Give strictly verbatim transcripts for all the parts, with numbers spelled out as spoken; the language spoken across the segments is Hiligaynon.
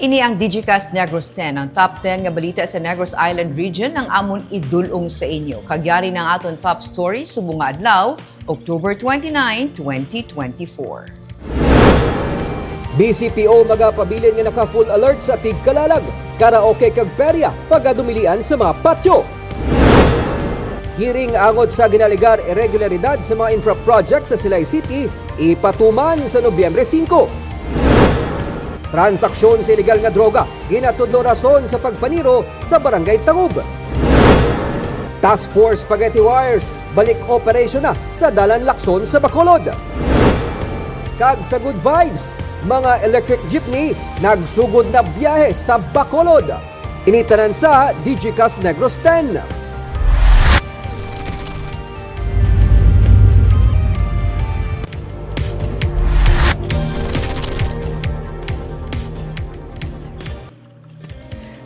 Ini ang Digicast Negros ten, ang top ten nga balita sa Negros Island Region ang amon idul-ong sa inyo. Kag yari na ang aton top story subong nga adlaw, October twenty-nine, twenty twenty-four. B C P O magapabilin nga naka-full alert sa Tigkalalag, karaoke kag perya pagadumilian sa mga patio. Hearing angot sa ginalegar irregularidad sa mga infra project sa Silay City, ipatuman sa Nobyembre singko. Transaksyon sa ilegal nga droga, ginatudlo rason sa pagpaniro sa Barangay Tangub. Task Force Spaghetti Wires, balik operasyon na sa Dalan Lacson sa Bacolod. Kag sa Good Vibes, mga electric jeepney nagsugod na biyahe sa Bacolod. Ini tanan sa Digicast Negros ten.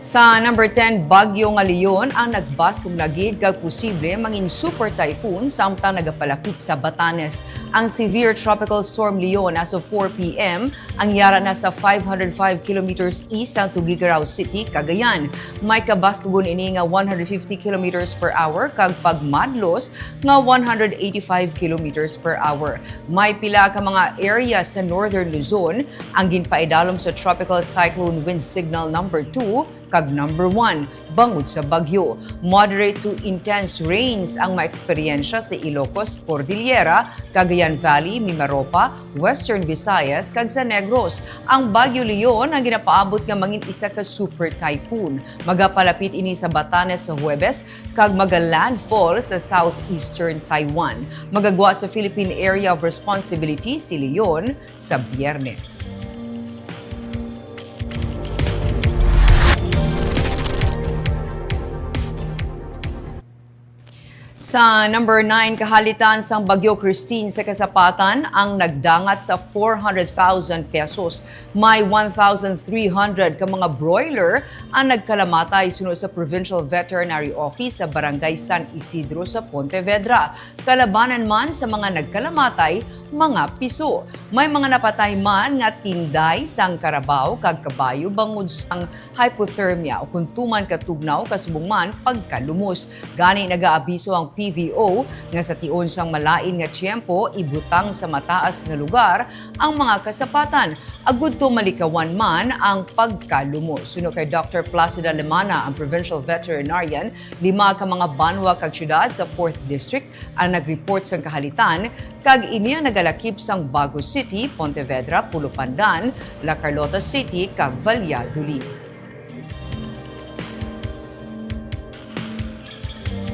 Sa number ten, bagyo nga Leon ang nagbaskog na gid kag posible mangin super typhoon samtang nagapalapit sa Batanes. Ang severe tropical storm Leon as of four p.m. ang yara na sa five hundred five kilometers east sang Tuguegarao City, Cagayan. May kabaskugon ini nga one hundred fifty kilometers per hour kag pagmadlos nga one hundred eighty-five kilometers per hour. May pila ka mga area sa Northern Luzon ang ginpaidalom sa Tropical Cyclone Wind Signal Number two kag Number one bangod sa bagyo. Moderate to intense rains ang maeksperiensya sa Ilocos Cordillera, Cagayan Valley, Mimaropa, Western Visayas, kag sa Negros. Ang Bagyo Leon ang ginapaabot nga mangin isa ka super typhoon. Magapalapit ini sa Batanes sa Huwebes kag maga-landfall sa southeastern Taiwan. Magagwa sa Philippine Area of Responsibility si Leon sa Biyernes. Sa number nine, kahalitan sang Bagyo Christine sa kasapatan ang nagdangat sa four hundred thousand pesos. May one thousand three hundred ka mga broiler ang nagkalamatay suno sa Provincial Veterinary Office sa Barangay San Isidro sa Pontevedra. Kalabanan man sa mga nagkalamatay, mga piso. May mga napatay man nga tinday sang karabaw kag kabayo bangod sang hypothermia, ukon tuman katugnaw kasubong man pagkalumos. Gani, nagaabiso ang P V O nga sa tion sang malain nga tiyempo ibutang sa mataas nga lugar ang mga kasapatan, agud to malikawan man ang pagkalumos. Suno kay Doctor Placida Lemana, ang provincial veterinarian, lima ka mga banwa kag siyudad sa Fourth District ang nag-report sang kahalitan, kag ini ang nagalakip sang Bago City, Pontevedra, Pulo Pandan, La Carlota City, kag Valladolid.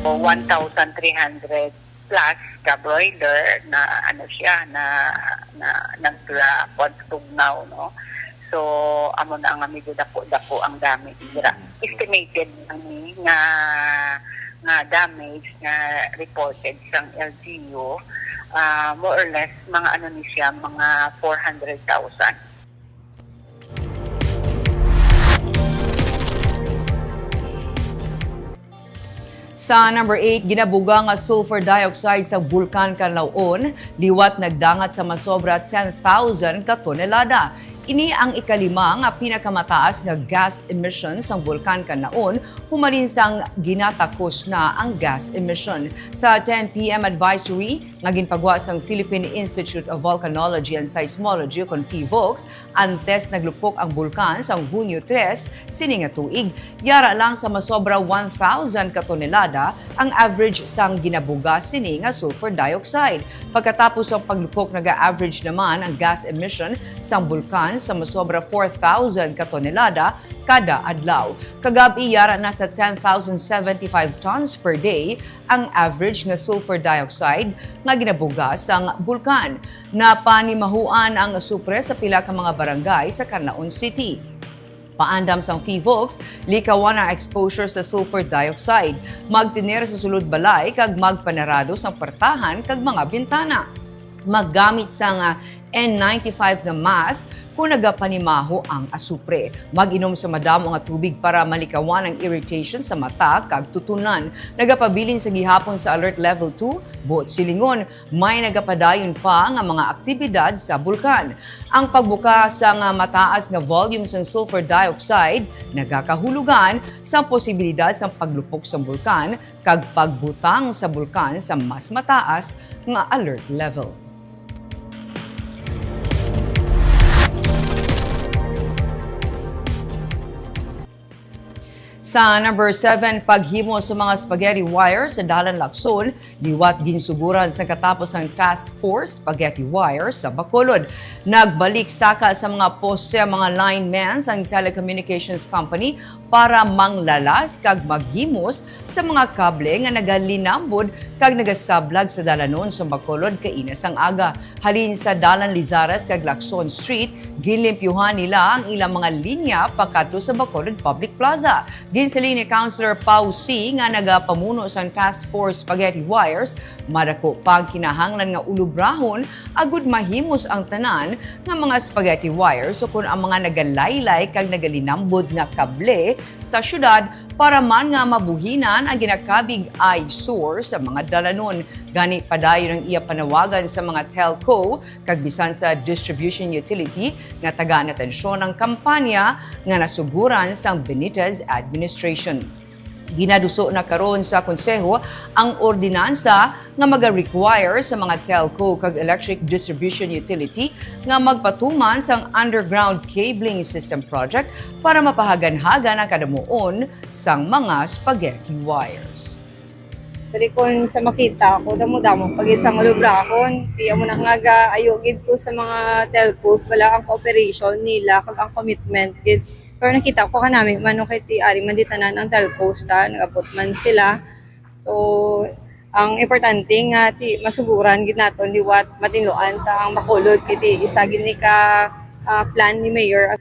O, one thousand three hundred plus ka broiler na, ano siya, na, na nagla-, kuwan, tugnaw, no? So, amo na nga medyo dako-dako ang damage dira. Estimated lang ni nga, nga damage nga reported sang L G U, ah, more or less, mga ano ni siya, mga four hundred thousand. Sa number eight, ginabuga nga sulfur dioxide sa Bulkan Kanlaon, liwat nagdangat sa masobra ten thousand ka tonelada. Ini ang ikalima nga pinakamataas nga gas emission sang Bulkan Kanlaon humalin sang ginatakos na ang gas emission. Sa ten P M advisory nga ginpagwa sang Philippine Institute of Volcanology and Seismology, kon PHIVOLCS, antes naglupok ang bulkan sang Hunyo tres sini nga tuig, yara lang sa masobra one thousand ka tonelada ang average sang ginabuga sini nga sulfur dioxide. Pagkatapos sang paglupok, naga-average naman ang gas emission sang bulkan sa masobra four thousand ka tonelada kada adlaw. Kagab-i, yara na sa ten thousand seventy-five tons per day ang average nga sulfur dioxide nga ginabuga sang bulkan. Napanimahuan ang asupre sa pila ka mga barangay sa Canlaon City. Paandam sang PHIVOLCS, likawan ang exposure sa sulfur dioxide, magtener sa sulod balay kag magpanarado sang puwertahan kag mga bintana. Maggamit sang, ah, N ninety-five nga mask kon nagapanimaho ang asupre. Mag-inom sa madamo nga tubig para malikawan ang irritation sa mata kag tutunan. Nagapabilin sa gihapon sa Alert Level two, buot silingon, may nagapadayon pa nga mga aktibidad sa bulkan. Ang pagbuka sa nga mataas nga volume sang sulfur dioxide nagakahulugan sa posibilidad sang paglupok sang bulkan kag pagbutang sa bulkan sa mas mataas nga alert level. Sa number seven, paghimo sa mga spaghetti wire sa Dalan Lacson, liwat ginsuguran sa katapos ang Task Force Spaghetti Wire sa Bacolod. Nagbalik saka sa mga poste ang mga linemen sang telecommunications company para manglalas kag maghimos sa mga kable nga nagalinambod kag nagasablag sa dalanon sa Bacolod kaina sang aga. Halin sa Dalan Lizares kag Lacson Street, ginlimpyuhan nila ang ilang mga linya pakadto sa Bacolod Public Plaza. Ginsiling ni Councilor Pau Si nga nagapamuno sang Task Force Spaghetti Wires, madako pa ang kinahanglan nga ulubrahon agud mahimos ang tanan nga mga spaghetti wires ukon ang mga nagalaylay kag nagalinambod nga kable sa syudad para man nga mabuhinan ang ginakabig eyesore sa mga dalanon. Gani, padayon ang iya panawagan sa mga telco kag bisan sa distribution utility nga tagaan atensyon ang kampanya nga nasuguran sang Benitez administration. Ginaduso na karon sa Konseho ang ordinansa nga maga-require sa mga telco kag electric distribution utility nga magpatuman sang underground cabling system project para mapahaganhagan ang kadamuon sang mga spaghetti wires. Pero kung sa makita ko, damo-damo pa gid sa malubrahon. Di amo na nga ga-ayo gid ko sa mga telcos, bala ang cooperation nila kag ang commitment gid. Pero nakita ko kanami man, no, kay ti ari man di tanan ang telcos ta, nag-abot man sila. So, ang importante nga ti masuguran gid naton liwat matinluan ta ang Bacolod kay ti isa gid ni ka, ah, plan ni Mayor.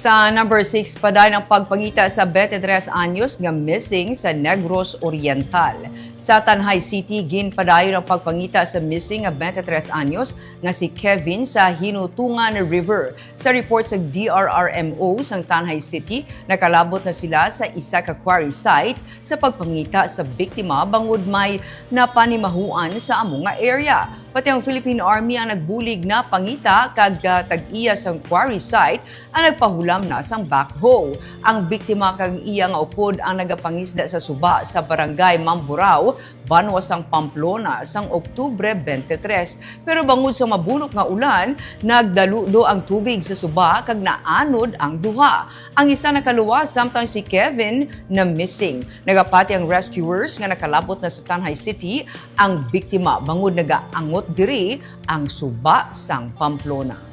Sa number six, padayon ang pagpangita sa twenty-three anyos nga missing sa Negros Oriental. Sa Tanjay City, ginpadayon ang pagpangita sa missing nga twenty-three anyos nga si Kevin sa Hinutungan River. Sa report sa D R R M O sang Tanjay City, nakalabot na sila sa isa ka quarry site sa pagpangita sa biktima bangod may napanimahuan sa amo nga area. Pati ang Philippine Army ang nagbulig na pangita kag, ah, tag-iya sang quarry site ang nagpahulam na sang backhoe. Ang biktima kag iya nga upod ang nagapangisda sa suba sa Barangay Mamburao, banwa sang Pamplona, sang Oktubre twenty-three. Pero bangod sa mabunok nga ulan, nagdaludo ang tubig sa suba kag naanod ang duha. Ang isa nakaluwas, samtang si Kevin na missing. Nagapati ang rescuers nga nakalabot na sa Tanjay City ang biktima bangod nagaangot diri ang suba sang Pamplona.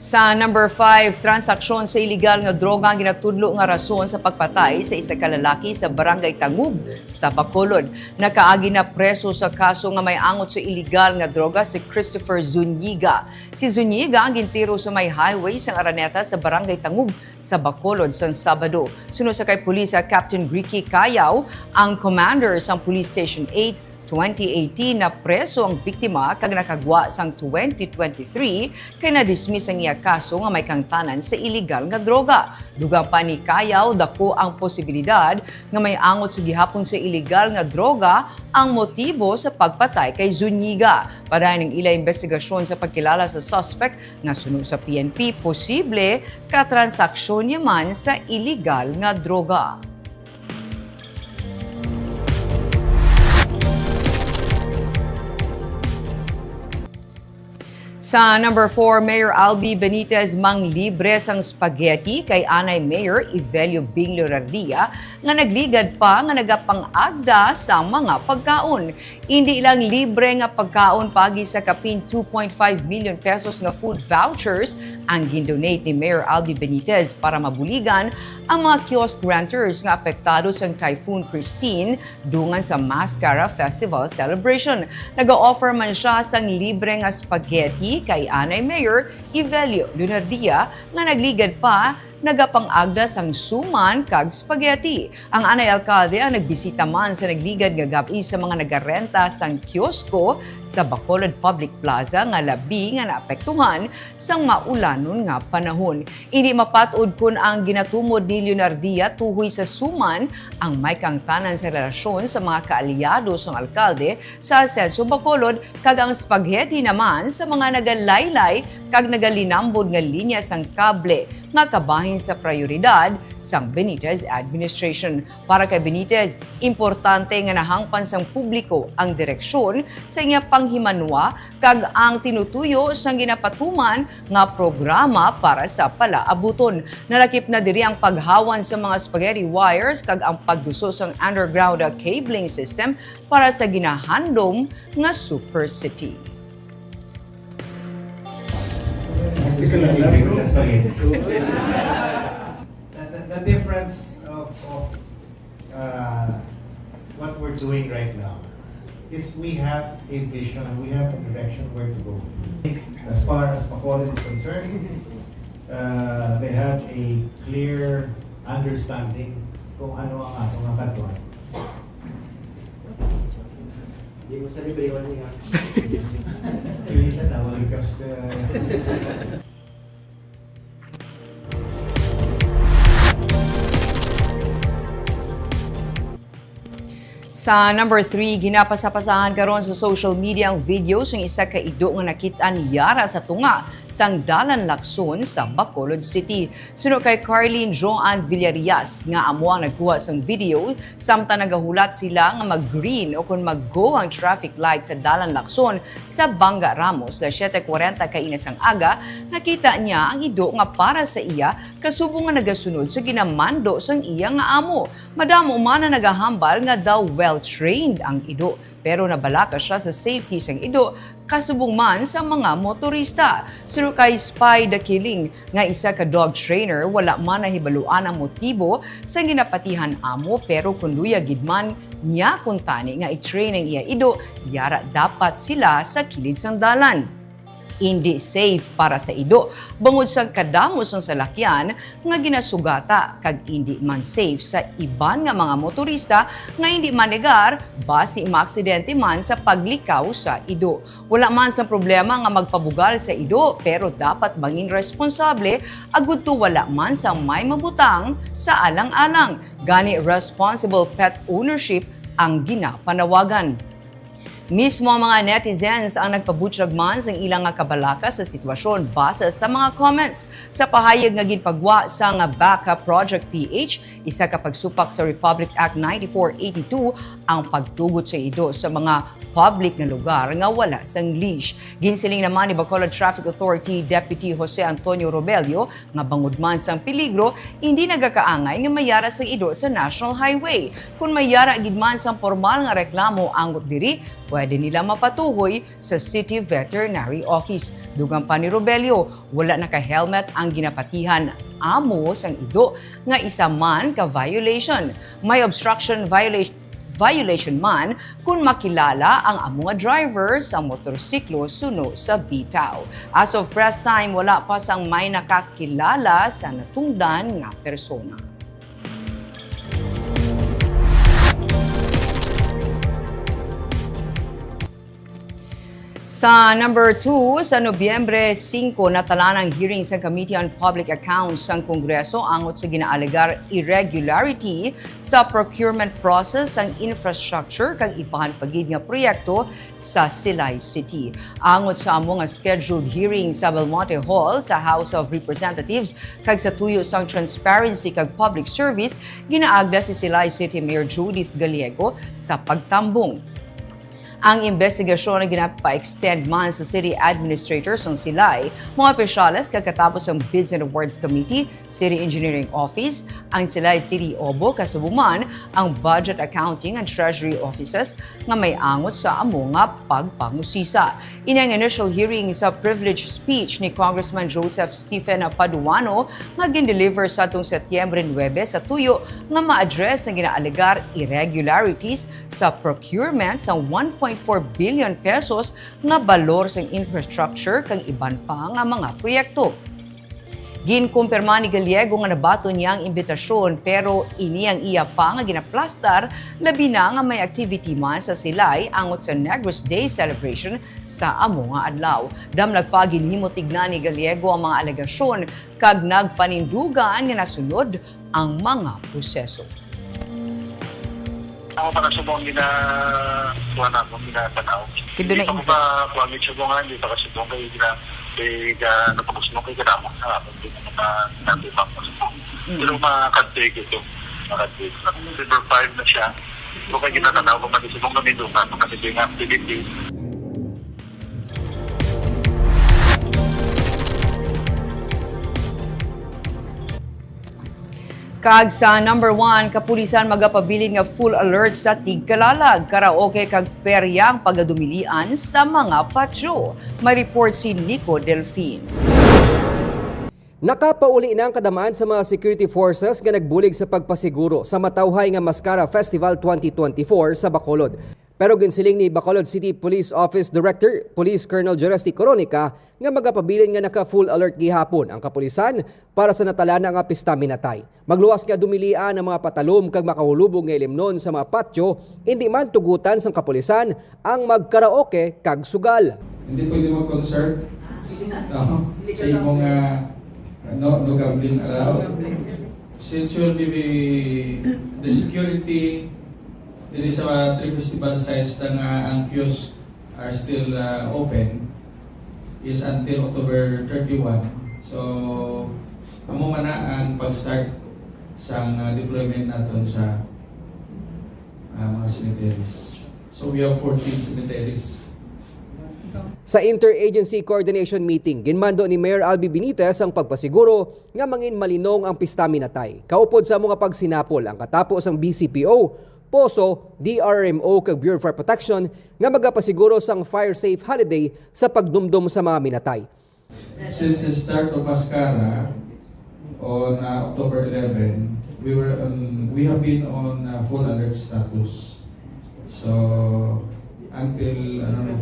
Sa number five, transaksyon sa iligal nga droga ang ginatudlo nga rason sa pagpatay sa isa ka lalaki sa Barangay Tangub sa Bacolod. Nakaagi na preso sa kaso nga may angot sa iligal nga droga si Christopher Zuniga. Si Zuniga ang gintiro sa may highway sang Araneta sa Barangay Tangub sa Bacolod sang Sabado. Suno sa kay Pulis Captain Ricky Cayao, ang commander sang Police Station eight, twenty eighteen napreso ang biktima kag nakagwa sang twenty twenty-three kay na-dismiss ang iya kaso nga may kahangtanan sa iligal nga droga. Dugang pa ni Cayao, dako ang posibilidad nga may angot sa gihapon sa iligal nga droga ang motibo sa pagpatay kay Zuniga. Padayon ang ila investigasyon sa pagkilala sa suspect nga suno sa P N P, posible katransaksyon niya man sa iligal nga droga. Sa number four, Mayor Albi Benitez manglibre sang spaghetti kay anay Mayor Evelio Bing Loradia nga nagligad pa nga nagapangagda sa mga pagkaon. Indi lang libre nga pagkaon, paagi sa kapin two point five million pesos nga food vouchers ang gindonate ni Mayor Albi Benitez para mabuligan ang mga kiosk renters nga apektado sang Typhoon Christine dungan sa Mascara Festival celebration. Nag-offer man siya sang libre nga spaghetti kay anay Mayor Evelio Lunardia nga nagligad pa nagapang-agda sang suman kag spaghetti. Ang anay alkalde ang nagbisita man sa nagligad nga gab-i sa mga nagarenta sang kiosko sa Bacolod Public Plaza nga labi nga naapektuhan sang maulanon nga panahon. Indi mapat-od kon ang ginatumod ni Leonardia tuhoy sa suman ang may kaangtanan sa relasyon sa mga kaalyado sang alkalde sa Asenso Bacolod, kag ang spaghetti naman sa mga nagalaylay kag nagalinambod nga linya sang kable nga kabahin sa prayoridad sang Benitez administration. Para kay Benitez, importante nga nahangpan sang publiko ang direksyon sa iya panghimanwa kag ang tinutuyo sang ginapatuman nga programa para sa palaabuton. Nalakip na diri ang paghawan sa mga spaghetti wires kag ang pagduso sang underground cabling system para sa ginahandom nga Super City. Gusto lang yung spaghetti. The, the, the difference of, of uh, what we're doing right now is we have a vision, we have a direction where to go. As far as Bacolod is concerned, uh, they have a clear understanding kung ano ang atong makatuan. Hindi mo sa libre, wala niya. Hindi siya tawag, because, uh, Sa number three, ginapasapasahan karon sa social media ang video sang isa ka ido nga nakit-an yara sa tunga sang Dalan Lacson sa Bacolod City. Suno kay Carlene Joanne Villarias nga amo ang nagkuha sang video, samtang nagahulat sila nga mag-green o kon mag-go ang traffic light sa Dalan Lacson sa Banga Ramos, alas siyete kwarenta kaina sang aga, nakita niya ang ido nga para sa iya kasubong nga nagasunod sa ginamando sang iya nga amo. Madamo man ang nagahambal nga daw well-trained ang ido, pero nabalaka siya sa safety sang ido kasubong man sa mga motorista. Suno kay Spy Dakiling, nga isa ka dog trainer, wala man nahibaluan ang motibo sa ginapatihan amo, pero kon luya gid man niya kuntani nga i-train ang iya ido, yara dapat sila sa kilid sang dalan. Indi safe para sa ido bangod sa kadamo sang salakyan nga ginasugata, kag indi man safe sa iban nga mga motorista nga indi manegar basi maaksidente man sa paglikaw sa ido. Wala man sang problema nga magpabugal sa ido, pero dapat mangin responsable agud to wala man sang may mabutang sa alang-alang. Gani, responsible pet ownership ang ginapanawagan. Mismo ang mga netizens ang nagpabutyag man sang ila nga kabalaka sa sitwasyon base sa mga comments. Sa pahayag nga ginpagwa sang Backup Project P H, isa ka pagsupak sa Republic Act ninety-four eighty-two ang pagtugot sa ido sa mga public nga lugar nga wala sang leash. Ginsiling naman ni Bacolod Traffic Authority Deputy Jose Antonio Robelio nga bangod man sang peligro, indi nagakaangay nga mayara sang ido sa National Highway. Kon mayara gid man sang pormal nga reklamo angot diri, pwede nila mapatuhoy sa City Veterinary Office. Dugang pa ni Robelio, wala naka-helmet ang ginapatihan amo sang ido nga isa man ka violation. May obstruction viola-, violation man kon makilala ang amo nga driver sa motorsiklo suno sa bitaw. As of press time, wala pa sang may nakakilala sa natungdan nga persona. Sa number two, sa Nobyembre singko, natalaan ang hearing sa Committee on Public Accounts sang Kongreso angot sa ginaalegar irregularity sa procurement process sang infrastructure kag iban pa gid nga proyekto sa Silay City. Angot sa amo nga scheduled hearing sa Belmonte Hall sa House of Representatives kag sa tuyo sang transparency kag public service, ginaagda si Silay City Mayor Judith Gallego sa pagtambong. Ang imbestigasyon nga ginapa-extend man sa City Administrator sang Silay, mga opisyales kag katapos ang Bids and Awards Committee, City Engineering Office, ang Silay City Obo, kasubong man ang Budget, Accounting and Treasury Offices nga may angot sa amo nga pagpangusisa. Ini ang initial hearing sa privilege speech ni Congressman Joseph Stephen Paduano nga gindeliver sa atong Setyembre nuebe sa tuyo nga ma-address ang ginaalegar irregularities sa procurement sa one four billion pesos nga balor sang infrastructure kag iban pa nga mga proyekto. Ginkumpirma ni Gallego nga nabaton niya ang imbitasyon, pero ini ang iya pa nga ginaplastar, labi na nga may activity man sa Silay angot sa Negros Day celebration sa amo nga adlaw. Damlag pa, ginhimo-tignan ni Gallego ang mga alegasyon kag nagpanindugan nga nasunod ang mga proseso. Ako para subong gina kuha na akong ginatanaw. Kay doon Hindi na pa ko info. pa kuha ni subong nga, hindi pa ka subong kay gina kay ga ano pa ko subong kay ginawa na ako hindi naman na nabi pa ko subong. Pero makakadto ito. Makakadto ito. Number five na siya. Kung kay ginatanaw ko man subong na may doon na kasi nga activity. Kag sa number one, kapulisan magapabilin nga full alert sa tigkalalag, karaoke kag perya ang pagadumilian sa mga patio. May report si Nico Delfin. Nakapauli na ang kadam-an sa mga security forces nga nagbulig sa pagpasiguro sa matawhay nga Mascara Festival twenty twenty-four sa Bacolod. Pero ginsiling ni Bacolod City Police Office Director Police Colonel Jeresti Coronica nga magapabilin nga naka-full alert gihapon ang kapulisan para sa natalana nga pista minatay. Magluwas nga dumilian ang mga patalom kag makahulubog nga ilimnon sa mga patyo, indi man tugutan sang kapulisan ang magkaraoke kag sugal. Hindi pwede mag-concert no? Sa imong ah, no, no gambling allowed. Since you will be the security diri sa three festival sites na nga ang queues are still uh, open is until October thirty-one. So, amo man na ang pag-start sang uh, deployment naton sa uh, mga cemeteries. So, we have fourteen cemeteries. Sa interagency coordination meeting, ginmando ni Mayor Albi Benitez ang pagpasiguro nga mangin malinong ang pista minatay. Kaupod sa mga pagsinapol ang katapo sang B C P O, poso, D R R M O kag Bureau of Fire Protection nga magapasiguro sang fire safe holiday sa pagdumdom sa mga minatay. Since the start of Mascara on uh, October eleven, we were on, we have been on uh, full alert status. So until ano no,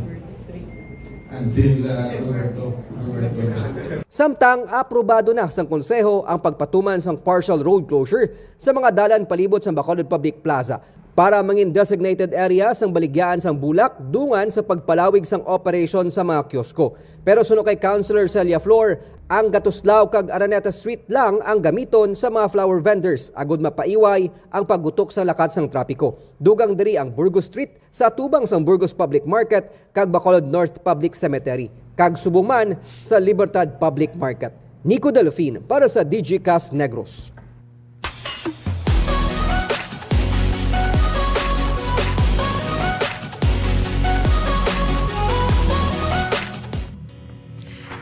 until uh, October two, October two. Samtang aprobado na sang konseho ang pagpatuman sang partial road closure sa mga dalan palibot sang Bacolod Public Plaza para mangin designated area sang baligyaan sang bulak dungan sa pagpalawig sang operasyon sa mga kiosko. Pero suno kay Councilor Celia Flor, ang Gatuslao kag Araneta Street lang ang gamiton sa mga flower vendors agud mapaiway ang paggutok sa lakat sang trapiko. Dugang diri ang Burgos Street sa atubang sang Burgos Public Market kag Bacolod North Public Cemetery, kag subong man sa Libertad Public Market. Nico Delfin para sa Digicast Negros.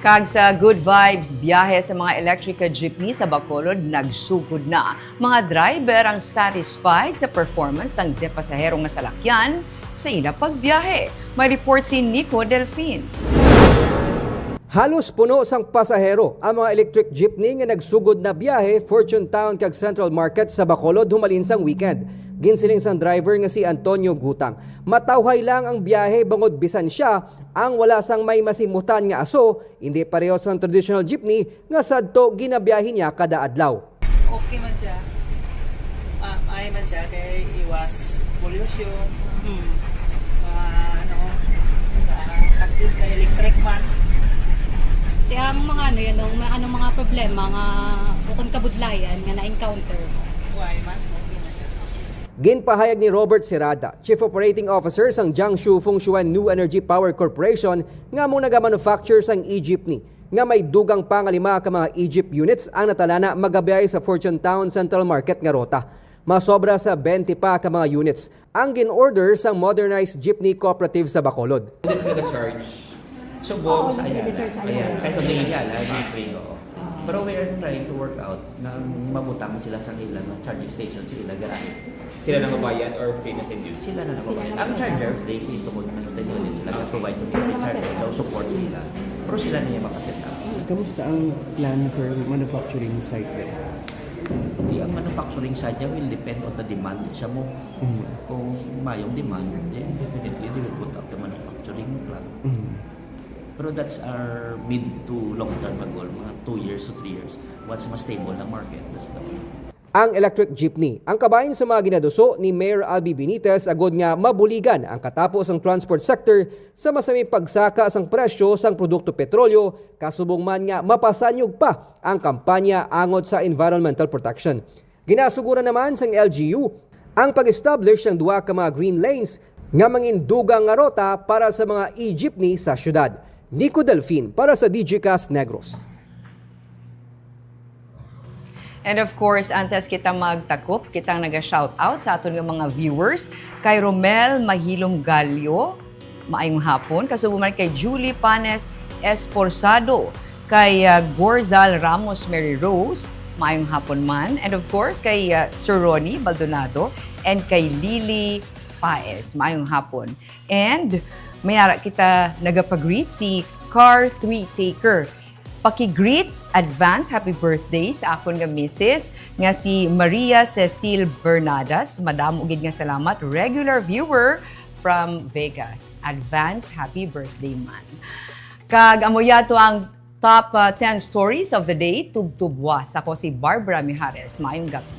Kag sa Good Vibes, biyahe sa mga electric jeepney sa Bacolod nagsugod na. Mga driver ang satisfied sa performance sang de pasahero nga salakyan sa ila pagbiyahe. May report si Nico Delfin. Halos puno sang pasahero ang mga electric jeepney nga nagsugod na biyahe Fortune Town kag Central Market sa Bacolod humalin sang weekend. Ginsiling sang driver nga si Antonio Gutang, matawhay lang ang biyahe bangod bisan siya ang wala sang may masimutan nga aso, hindi pareho sang traditional jeepney nga sadto ginabiyahe niya kada adlaw. Okay man siya. Ah, ay man siya kay iwas pollution. Mm. Uh, ano, sa kasi kay electric man. Kaya ang mga ano yan, ang mga, anong mga problema nga o kung kabudlayan nga na-encounter mo? Why man? Okay man siya. Ginpahayag ni Robert Serrada, Chief Operating Officer sang Jiangsu Fengshuan New Energy Power Corporation, nga amo nagamanufacture sang e-jeepney nga may dugang pa nga lima ka mga e-jeep units ang natalana magabiyahe sa Fortune Town Central Market nga ruta. Masobra sa twenty pa ka mga units ang gin-order sang Modernized Jeepney Cooperative sa Bacolod. Hindi sila charge. Subong sa ayan. Ayan. Kahit hindi niya alam, hindi free, oo. Pero we are trying to work out na mabutang sila sa ilang charging station, sa ilang garahe. Sila na mabayad or free na sa inyo? Sila na nababayad. Ang charger, free, free tungod na yung technology sila na provide to free charger, daw support sila. Pero sila na yung makaset up. Kamusta ang plan for manufacturing site there? Di ang manufacturing side niya will depend on the demand siya mo. Mm. Kung mayong demand, then definitely they will put up the manufacturing plant. Mm. Pero that's our mid to long term na goal, mga two years to three years. Once mas stable ang market, that's the plan. Ang electric jeepney ang kabahin sa mga ginaduso ni Mayor Albee Benitez agod nga mabuligan ang katapo sang transport sector sa masami pagsaka sang presyo sang produkto petrolyo, kasubong man nga mapasanyog pa ang kampanya angot sa environmental protection. Ginasuguran naman sang L G U ang pag-establish sang duha ka mga green lanes nga mangin dugang nga rota para sa mga e-jeepney sa syudad. Nico Delfin para sa Digicast Negros. And of course, antes kita magtakop, kitang naga-shout out sa aton nga mga viewers, kay Romel Mahilom Gallo, maayong hapon. Kasubong man kay Julie Panes Esporsado, kay ah, Gorzal Ramos Mary Rose, maayong hapon man. And of course, kay ah, Sir Ronnie Baldonado and kay Lily Paez, maayong hapon. And may ara kita nagapag-greet, si Car three Taker. Paki-greet, advance happy birthday sa akon nga misis nga si Maria Cecil Bernadas. Madamo gid nga salamat, regular viewer from Vegas. Advance happy birthday man. Kag amo yato ang top uh, ten stories of the day. Tubtubwas. Ako si Barbara Mijares. Maayong gabi.